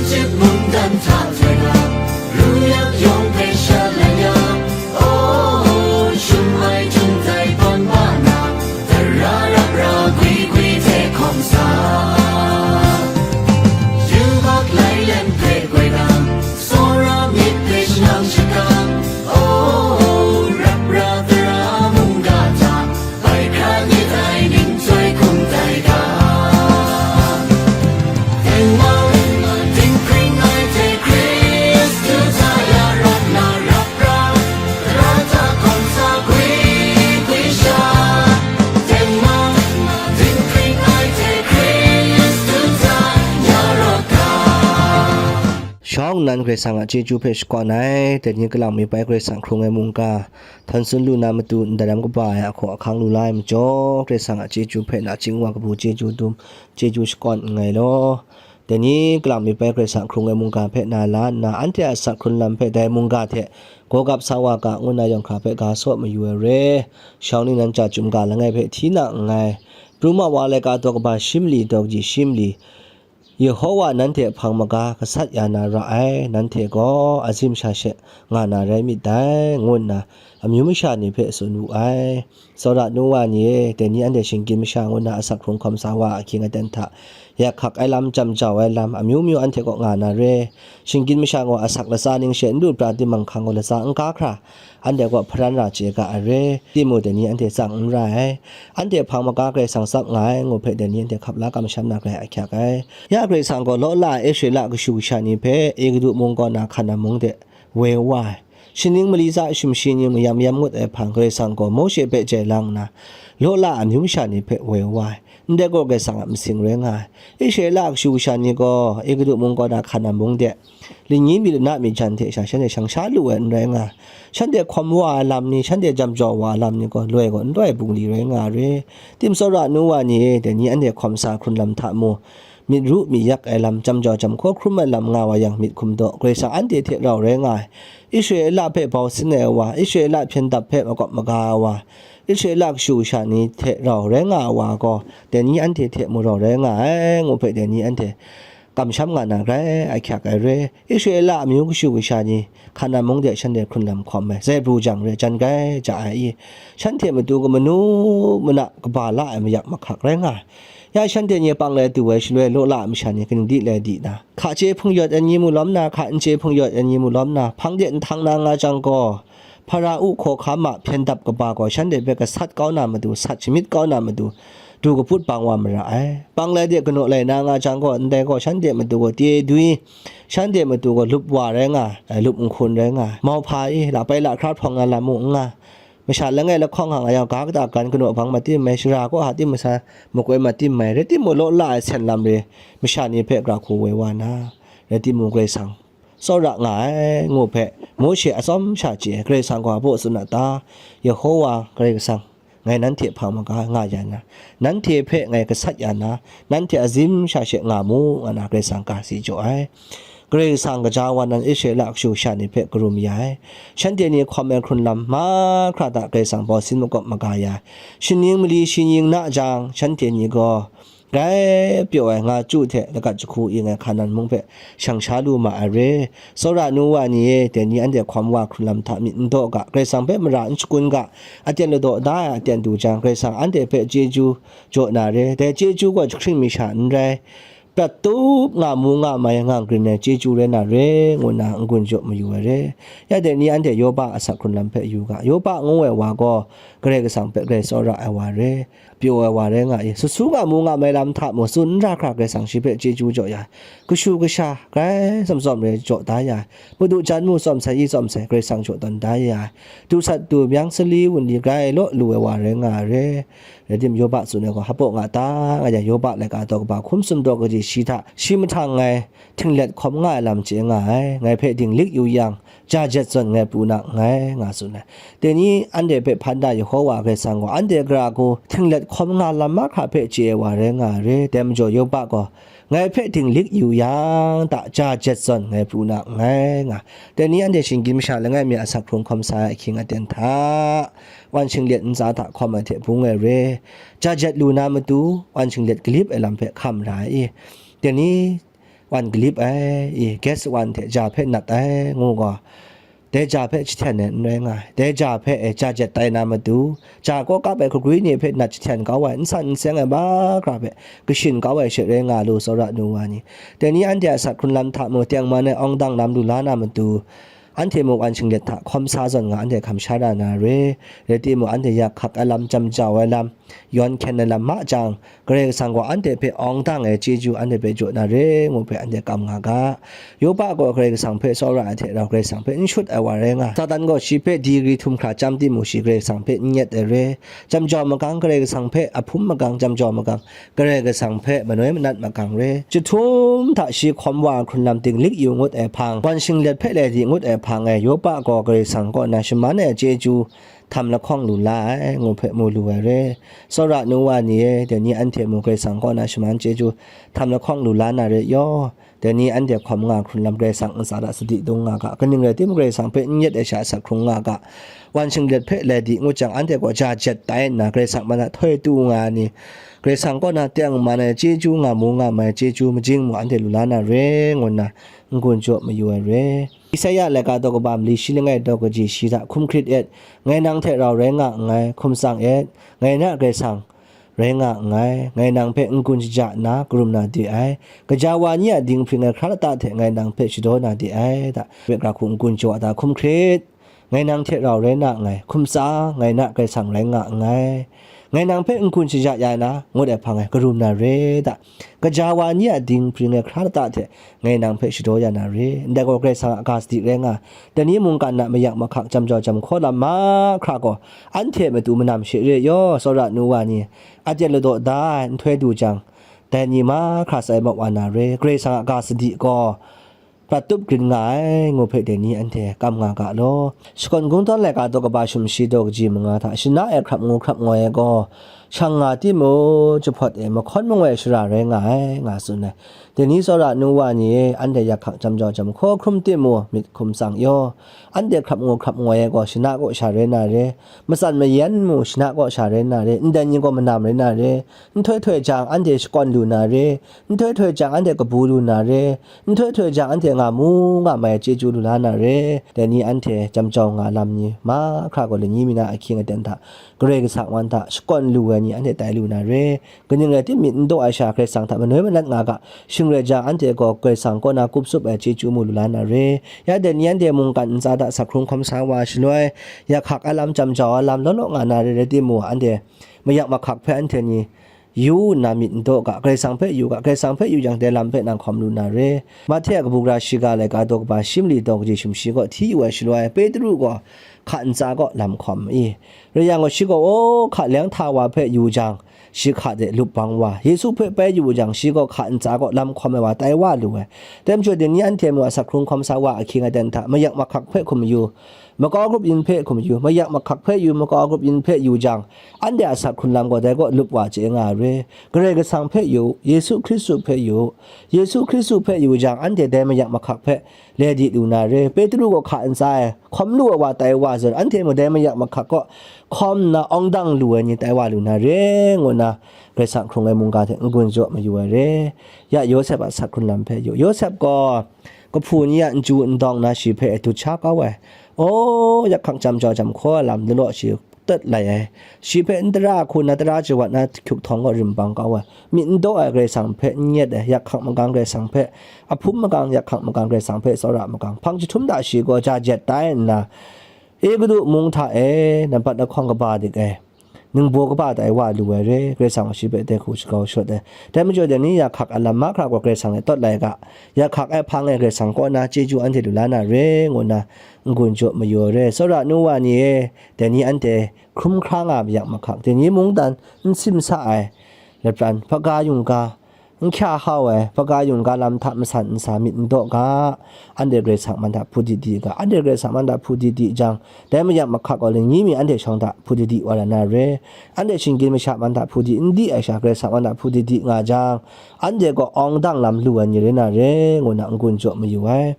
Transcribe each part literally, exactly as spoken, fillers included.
Cip mungdan hta htoi ga, ru yak yawng hpe shalai ya, oh, shum ai htung tai hpawn ba na, tara rap ra gwi gwi hte hkawm sa. Yubak lai lem hpe goi dang, tsawra myit hpe shanang shakang, oh, rap ra tara mungga hta, bai hkra myit ai ning chyoi hkum tai ga. Tengman, dinghpring ai hte Hkristu hta ya rawt na rap ra, tara hta hkawm sa gwi gwi sha. Tengman, dinghpring ai hte Hkristu hta ya rawt ga. Shawng nnan Karai Kasang a chyeju hpe shakawn ai, dai ni kalang mi bai Karai Kasang hkrung ai mungga, htawn tsun lu na matu ndai lam kaba ai ahkaw ahkang lu la ai majaw, Karai Kasang a chyeju hpe nachying wa kabu chyeju dum, chyeju shakawn nngai law. Dai ni kalang mi bai Karai Kasang hkrung ai mungga hpe na la nna, anhte a asak hkrun lam hpe dai mungga hte gawgap sa wa ga, ngu nna yawng hkra hpe ga saw mayu ai re. Shawng ningnan ja chyum ga langai hpe hti na nngai. Pru ma wa laika daw kaba shi mali daw kaji shi mali, Yehowa nanhte hpang maga gasat ya na ra ai, nanhte gaw azim sha she nga na rai myit dai, ngu nna amyu masha ni hpe tsun wu ai. Tsawra nu wa ni e, dai ni anhte shinggyim masha ngu nna asak hkrung hkawm sa wa ahkying aten hta, yak hkak ai lam, jam jau ai lam, amyu myu anhte kaw nga na re. Shinggyim masha gaw asak latsa ning she n lu pra timung hkang gaw latsa n ga hkra, anhte kaw hparan ra chye ga ai re. Timung dai ni anhte tsang n ra ai. Anhte hpang maga Karai Kasang tsap nga ai, ngu hpe dai ni anhte hkap la kamsham na grai ahkyak ai. Ya Karai Kasang gaw law la ai Israela kashu kasha ni hpe Egutu mung kaw na Hkanan mung de woi wa ai. Shaning mali tsa shumshi ni mayam yam ngut ai hpang Karai Kasang gaw Mawshe hpe jai lang nna, law la ai amyu masha ni hpe woi wa ai. Ndai gaw Karai Kasang a masing rai nga ai. Israela kashu kasha ni gaw Egutu mung kaw na Hkanan mung de, lingyi mi lana mi jan hte sha shanhte shang sha lu ai n rai nga ai. Shanhte hkawm wa ai lam ni, shanhte jam jau wa ai lam ni gaw, loi gaw n loi bungli rai nga ai re. Tim tsawra nu wa ni e, dai ni anhte hkawm sa hkrun lam hta mu, myit ru mi yak ai lam, jam jau jam hkaw hkrum ai lam nga wa yang, myit hkum daw, Karai Kasang anhte hte rau rai nga ai. Israela hpe bau sin ai wa, Israela hpyen dap hpe makawp maga ai wa, Israela kashu kasha ni hte rau rai nga ai wa gaw, dai ni anhte hte mung rau rai nga ai, ngu hpe dai ni anhte kamsham nga na grai ahkyak ai re. Israela amyu kashu kasha ni Hkanan mung de shanhte hkrun lam hkawm ai, zaibru jang re, jan grai ja ai i, shanhte matu gaw manu mana kaba la ai mayak mahkak rai nga ai. Ya shanhte ni panglai du ai shaloi, law la ai masha ni kaning di lai di na, hka chye hpung yawt ai ni mu lawm na, hka n chye hpung yawt ai ni mu lawm na, hpang de nhtang na nga jang gaw, Hpara-u hkawhkam a hpyen dap kaba gaw shanhte hpe gasat kau na matu, sat shamyit kau na matu, du kaput bang wa mara ai. Panglai de kanaw lai na nga jang gaw, ndai gaw shanhte matu gaw tyedwi, shanhte matu gaw lup wa rai nga ai, lup nhkun rai nga ai. Mauhpa e, lapai lahkra hprawng na lam mung n nga, masha langai lahkawng hkang a yau ga kata gan kanaw bang matim mai, shara kaw ha tim masa makoi matim mai, rai timung, law la ai sen lam re, masha ni hpe gara hku woi wa na, rai timung, Karai Kasang tsawra nga ai, ngu hpe, Mawshe a tsawm sha chye ai, Karai Kasang gaw a baw tsun a ta? Yehowa Karai Kasang, ngai nanhte hpang maga nga ya na, nanhte hpe ngai gasat ya na, nanhte azim sha she nga mu, nga na Karai Kasang ga si jaw ai. Karai Kasang gaja wa nan Israela kashu kasha ni hpe karum ya ai. Shanhte ni hkawm ai hkrun lam mahkra hta Karai Kasang bau sin makawp maga ya ai. Shaning mali shi ning na jang, shanhte ni gaw, grai pyaw ai nga chyu hte lagat jahku ing ai Hkanan mung hpe shang sha lu ma ai re. Tsawra nu wa ni e, dai ni anhte hkawm wa hkrun lam hta myit n daw ga, Karai Kasang hpe mara n shakun ga, aten ladaw da ai aten du jang, Karai Kasang anhte hpe chyeju jaw na re. Dai chyeju gaw jahkring mi sha n rai, prat tup nga mu nga mai, nga grin ai chyeju rai na re, ngu nna n-gun jaw mayu ai re. Ya dai ni anhte Yoba a asak hkrun lam hpe yu ga, Yoba ngu ai wa gaw Karai Kasang hpe grai tsawra ai wa re. Pyaw ai wa rai nga i, sut su nga mu nga mai lam hta mung, tsun n ra hkra Karai Kasang shi hpe chyeju jaw ya ai. Kashu kasha grai tsawm tsawm rai jaw da ya ai. Madu jan mu tsawm sai i tsawm sai Karai Kasang jaw tawn da ya ai. Du sat du myang sali wunli grai law lu ai wa rai nga ai re. Rai tim, Yoba tsun ai gaw, hpaw nga ta nga yang, Yoba laika daw kaba hkum sumdaw kaji shi hta, shi mahtang ngai htinglet hkawm nga ai lam chye nga ai. Ngai hpe dinglik yu yang, ja jet zawn ngai pru na nngai, nga tsun ai. Dai ni anhte hpe hpan da Yehowa Karai Kasang gaw, anhte gara hku htinglet hkawm nga lam mahkra hpe chye ai wa rai nga ai re. Dai majaw Yoba gaw, ngai hpe dinglik yu yang ta, ja jet zawn ngai pru na nngai, nga. Dai ni anhte shinggyim masha langai mi a asak hkrung hkawm sa ai ahkying aten hta, wan shinglet ntsa hta hkawm ai hte bung ai re. Ja jet lu na matu, wan shinglet galip ai lam hpe hkam ra ai i? Dai ni wan galip ai, i, gas wan hte ja hpe nat ai, ngu gaw, dai ja hpe jahten ai n rai nga ai. Dai ja hpe e ja jet tai na matu, ja kaw kap ai hkagri ni hpe nat jahten kau ai, n san n seng ai mahkra hpe kashin kau ai she rai nga lu, tsawra nu wa ni. Dai ni anhte a asak hkrun lam hta mung tengman ai awng dang lam lu la na matu, anhte muk wan shinglet hta hkawm sa zawn nga anhte hkam sha ra na re, rai timung, anhte yak hkak ai lam, jam jau ai lam, yawn hkyen ai lam ma jang, Karai Kasang gaw anhte hpe awng dang ai chyeju anhte hpe jaw na re, ngu hpe anhte kam nga ga. Yopa gaw Karai Kasang hpe tsawra ai hte rau Karai Kasang hpe n shut ai wa rai nga. Satan gaw shi hpe digri htum hkra chyam timung, shi Karai Kasang hpe n nyet ai re. Jam jau magang, Karai Kasang hpe ahpum magang, jam jau magang, Karai Kasang hpe manoi manat magang re. Jahtum hta shi hkawm wa hkrun lam dinglik yu ngut ai hpang, wan shinglet hpe lai di ngut ai hpang e, Yopa gaw Karai Kasang kaw na shaman ai chyeju htam lahkawng lu la ai, ngu hpe mu lu ai re. Tsawra nu wa ni e, dai ni anhte mung Karai Kasang kaw na shaman chyeju htam lahkawng lu la na re yaw. Dai ni anhte hkawm nga hkrun lam Karai Kasang ntsa hta sadi dung nga ga, kaning rai timung Karai Kasang hpe n yet ai sha asak hkrung nga ga, wan shinglet hpe lai di ngut jang, anhte gaw ja jet tai nna, Karai Kasang man hta htoi tu nga ai ni, Karai Kasang kaw na tengman ai chyeju, nga mu nga mai ai chyeju, majing mung anhte lu la na re, ngu nna n-gun jaw mayu ai re. Isaya laika daw kaba mali shi langai daw kaji shi hta hkum hkrit et, ngai nang hte rau rai nga nngai, hkum tsang et, ngai na Karai Kasang rai nga nngai, ngai nang hpe n-gun shaja nna karum na de ai, kaja wa ni a dinghpring ai hkra lata hte ngai nang hpe shadaw na de ai, da, rai hkra hku n-gun jaw a ta hkum hkrit, ngai nang hte rau rai na nngai, hkum tsa, ngai na Karai Kasang rai nga nngai, ngai nang hpe n-gun shaja ya na, ngut ai hpang e karum na re, da, kaja wa ni a dinghpring ai hkra lata hte ngai nang hpe shadaw ya na re, ndai gaw Karai Kasang a ga sadi rai nga, dai ni mungkan na mayak mahkak, jam jau jam hkaw lam mahkra gaw, anhte matu manam she re yaw, tsawra nu wa ni, aten ladaw da ai nhtoi du jang, dai ni mahkra sai mat wa na re, Karai Kasang a ga sadi gaw prat tup grin nga ai, ngu hpe dai ni anhte kam nga ga law. Shakawn Kungdawn laika daw kaba sumshi daw kaji manga hta shana e hkrap ngu hkrap ngoi ai gaw, shang nga timung, jahpawt e mahkawn mangoi shara rai nga ai, nga tsun ai. Dai ni tsawra nu wa ni e, anhte yak hkak jam jau jam hkaw hkrum timung, myit hkum tsang yaw. Anhte hkrap ngu hkrap ngoi ai gaw, shana kaw sha rai na re, matsan mayan mung shana kaw sha rai na re, ndai ni gaw manam rai na re, nhtoi htoi jang, anhte shakawn lu na re, nhtoi htoi jang, anhte kabu lu na re, nhtoi htoi jang, anhte nga mu nga mai ai chyeju lu la na re, dai ni anhte jam jau nga lam ni mahkra gaw, lani mi na ahkying aten hta, Karai Kasang wan hta shakawn lu ai ni anhte tai lu na re, kaning rai tim, myit n daw ai sha Karai Kasang hta manoi manat nga ga, shing rai jang, anhte gaw Karai Kasang kaw na kup tsup ai chyeju mu lu la na re, ya dai ni anhte mungkan ntsa hta asak hkrung hkawm sa wa shaloi, yak hkak ai lam, jam jau ai lam law law nga na re, rai timung, anhte mayak mahkak hpe anhte ni yu nna myit n daw ga, Karai Kasang hpe yu ga, Karai Kasang hpe yu jang, dai lam hpe nang hkawm lu na re. Mahte a kabu gara shiga laika daw kaba shi mali daw kaji sumshi gaw hti yu ai shaloi, Petru gaw hka ntsa kaw lam hkawm ma i. Rai yang gaw, shi gaw, o, hka leng hta wa hpe yu jang, shi hka de lup bang wa, Yesu hpe bai yu jang, shi gaw hka ntsa kaw lam hkawm ai wa tai wa lu ai. Dai majaw, dai ni anhte mung asak hkrung hkawm sa wa ahkying aten hta, mayak mahkak hpe hkum yu, makau grup yin hpe hkum yu, mayak mahkak hpe yu, makau grup yin hpe yu jang, anhte a asak hkrun lam gaw dai kaw lup wa chye nga ai re. Karai Kasang hpe yu, Yesu Hkristu hpe yu, Yesu Hkristu hpe yu jang, anhte dai mayak mahkak hpe lai di lu na re. Petru gaw hka ntsa e hkawm lu ai wa tai wa zawn, anhte mung dai mayak mahkak kaw hkawm nna awng dang lu ai ni tai wa lu na re, ngu nna Karai Kasang hkrung ai mungga hte n-gun jaw mayu ai re. Ya Yawsep a asak hkrun lam hpe yu. Yawsep gaw kahpu ni a nju n dawng na shi hpe dut sha kau ai. O, yak hkak jam jau jam hkaw ai lam lalaw shi tawt lai ai. Shi hpe n tara hku na, tara jawat na hkyuk htawng gaw rim bang kau ai. Myit n daw ai Karai Kasang hpe n yet ai, yak hkak magang Karai Kasang hpe, ahpum magang, yak hkak magang Karai Kasang hpe, tsawra magang, hpang jahtum hta shi gaw ja jet tai nna, Egutu mung hta e nampat lahkawng kaba dik ai, ningbaw kaba tai wa lu ai re, Karai Kasang gaw shi hpe dai hku shakau shawt ai. Dai majaw, dai ni yak hkak a lam mahkra gaw Karai Kasang e tawt lai ga, yak hkak ai hpang e Karai Kasang kaw na chyeju anhte lu la na re, ngu nna n-gun jaw mayu ai re. Tsawra nu wa ni e, dai ni anhte hkrum hkra nga mayak mahkak, dai ni mungdan n simsa ai lapran, hpaga yungga, n hkya hau ai, hpaga yungga lam hta masan n sa myit n daw ga, anhte Karai Kasang man hta hput di di ga, anhte Karai Kasang man hta hput di di jang, dai mayak mahkak gaw lani mi anhte shawng hta hput di di wa ra na re, anhte shinggyim masha man hta hput di n di ai sha, Karai Kasang man hta hput di di nga jang, anhte gaw awng dang lam lu ai ni rai na re, ngu nna n-gun jaw mayu ai.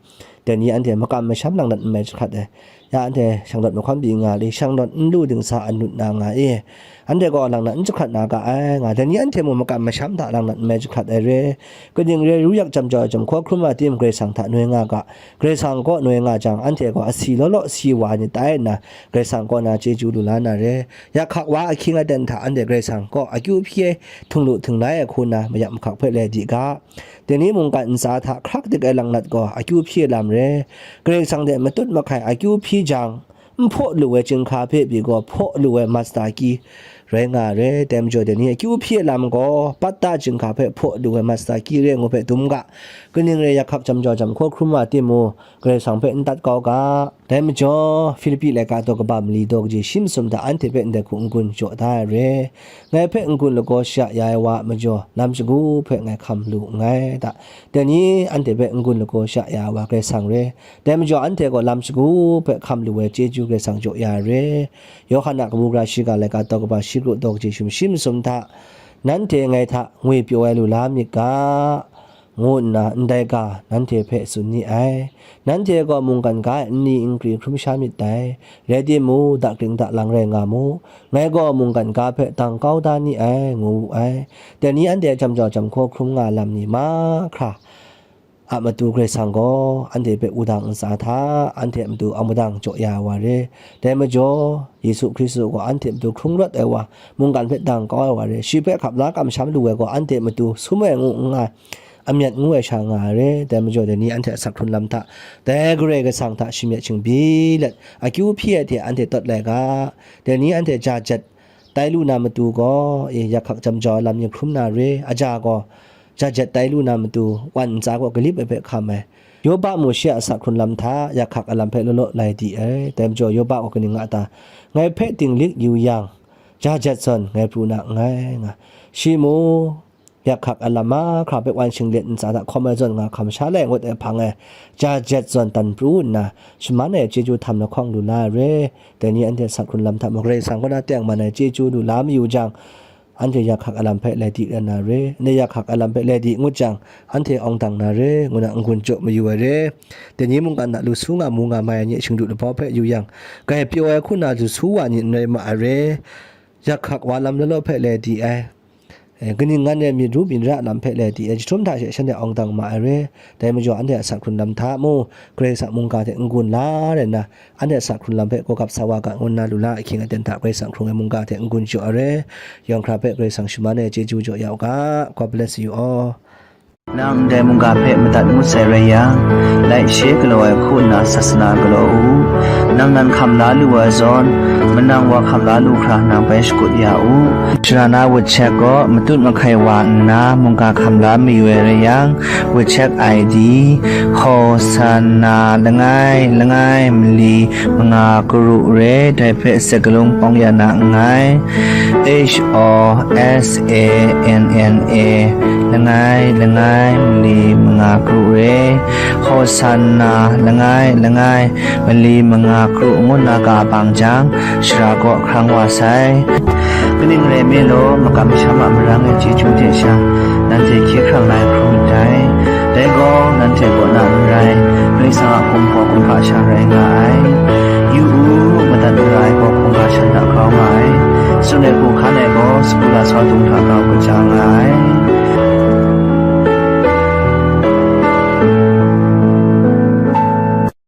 Dai ni anhte makam masham lang dat n mai jahkrat ai. Ya anhte shanglawt mahkawn pyi nga li, shanglawt n lu dingsa anut na nga i. anhte gaw langnat n jahkrat na ga ai, nga. Dai ni anhte mung makam masham hta langnat n mai jahkrat ai re. Kaning re, ru yak jam jau ai jahku hkrum ai tim Karai Kasang hta noi nga ga, Karai Kasang kaw noi nga jang, anhte gaw asi law law si wa ai ni tai nna, Karai Kasang kaw na chyeju lu la na re. Yak hkak wa ahkying aten hta anhte Karai Kasang kaw akyu hpyi ai htung lu htung lai ai hku nna, mayam mahkak hpe lai di ga. Dai ni mungkan ntsa hta hkrak dik ai langnat gaw akyu hpyi ai lam re. Karai Kasang hte matut mahkai akyu hpyi jang, n hpaw lu ai chyinghka hpe pyi gaw hpaw lu ai masta ki rai nga ai re. Dai majaw, dai ni akyu hpyi ai lam gaw, pat da chyinghka hpe hpaw lu ai masta ki re ngu hpe dum ga, kaning re yak hkak jam jau jam hku hkrum wa timung, Karai Kasang hpe n tat kau ga. Dai majaw, Hpilipi laika daw kaba mali daw kaji shi masum hta anhte hpe ndai hku n-gun jaw da ai re. Ngai hpe n-gun lagaw sha ya ai wa a majaw, lam shagu hpe ngai hkam lu nngai, da. Dai ni anhte hpe n-gun lagaw sha ya ai wa Karai Kasang re. Dai majaw, anhte gaw lam shagu hpe hkam lu ai chyeju Karai Kasang jaw ya ai re. Yawhan a kabu gara shiga laika daw kaba shi kru daw kaji shi masum hta, nanhte ngai hta ngwi pyaw ai lu la myit ga, ngu nna ndai ga nanhte hpe tsun ni ai. Nanhte gaw mungkan ga ai nni nkri hkrum sha myit dai, rai timung, dakring dalang rai nga mu, ngai gaw mungkan ga hpe dang kau da ni ai, ngu wu ai. Dai ni anhte jam jau jam hku hkrum nga ai lam ni mahkra a matu Karai Kasang gaw anhte hpe wudang ntsa hta anhte a matu aung madang jaw ya ai wa re. Dai majaw, Yesu Hkristu gaw anhte a matu hkrung rawt ai wa, mungkan hpe dang kau ai wa re. Shi hpe hkap la kamsham lu ai gaw anhte a matu sum ai ngu n nga ai, amyat ngu ai sha nga ai re. Dai majaw, dai ni anhte a sak hkrun lam hta, dai Karai Kasang hta shamyet shingbyi let, akyu hpyi ai hte anhte tawt lai ga. Dai ni anhte ja jet tai lu na matu gaw, e, yak hkak jam jau ai lam ni hkrum na re, aja gaw, ja jet tai lu na matu, wan ntsa gaw galip ai hpe hkam ai. Yoba mung shi a sak hkrun lam hta, yak hkak a lam hpe law law lai di ai. Dai majaw, Yoba gaw kaning nga ta? Ngai hpe dinglik yu yang, ja jet zawn ngai pru na nngai, nga. Shi mung, yak hkak a lam mahkra hpe wan shinglet ntsa hta hkawm ai zawn nga hkam sha lai ngut ai hpang e, ja jet zawn dan pru nna, shaman ai chyeju htam lahkawng lu la ai re. Dai ni anhte sak hkrun lam hta mung, Karai Kasang kaw na tengman ai chyeju lu la mayu jang, anhte yak hkak a lam hpe lai di rai na re. Anhte yak hkak a lam hpe lai di ngut jang, anhte aung dang na re, ngu na n-gun jaw mayu ai re. Dai ni mungkan hta lu su nga mu nga mai ai ni a shingdu lahpaw hpe yu yang, grai pyaw ai hku na lu su wa ni n rai ma ai re. Yak hkak wa lam law law hpe lai di ai. E, kaning ngan e myit ru myit ra lam hpe lai di ai, jahtum hta she shanhte aung dang ma ai re. Dai majaw, anhte a sak hkrun lam hta mung, Karai Kasang mungga hte n-gun la rai nna, anhte a sak hkrun lam hpe gaw gap sa wa ga, ngu nna lu la ahkying aten hta Karai Kasang hkrung ai mungga hte n-gun jaw ai re. Yawng hkra hpe Karai Kasang shaman ai chyeju jaw ya u ga. God bless you all. Nang ndai mungga hpe madat ngut sai rai yang, laishe galaw ai hku nna sasana galaw u. Nang nan hkam la lu ai zawn, manang wa hkam la lu hkra nang bai shakut ya u. Sara na WeChat gaw matut mahkai wa nna mungga hkam la mayu ai rai yang, WeChat I D, Hosanna langai langai mali manga karu re, dai hpe sagalung pawng ya na nngai. H O S A N N A langai langai mali manga karu re, Hosanna langai langai mali manga karu ngu nna ga bang jang, shara kaw hkrang wa sai. Kaning rai nme law, makam masham a marang ai chyeju hte sha, nanhte hkye hkrang la ai hkrum ndai. Dai gaw, nanhte kaw na n rai, Karai Kasang a hkum gaw hkungga sha rai nga ai. Yu u, madat mara ai gaw hkungga shan hta grau nga ai. Tsun ai hku hkan ai gaw, sagu lasau dung hta grau kaja nga ai.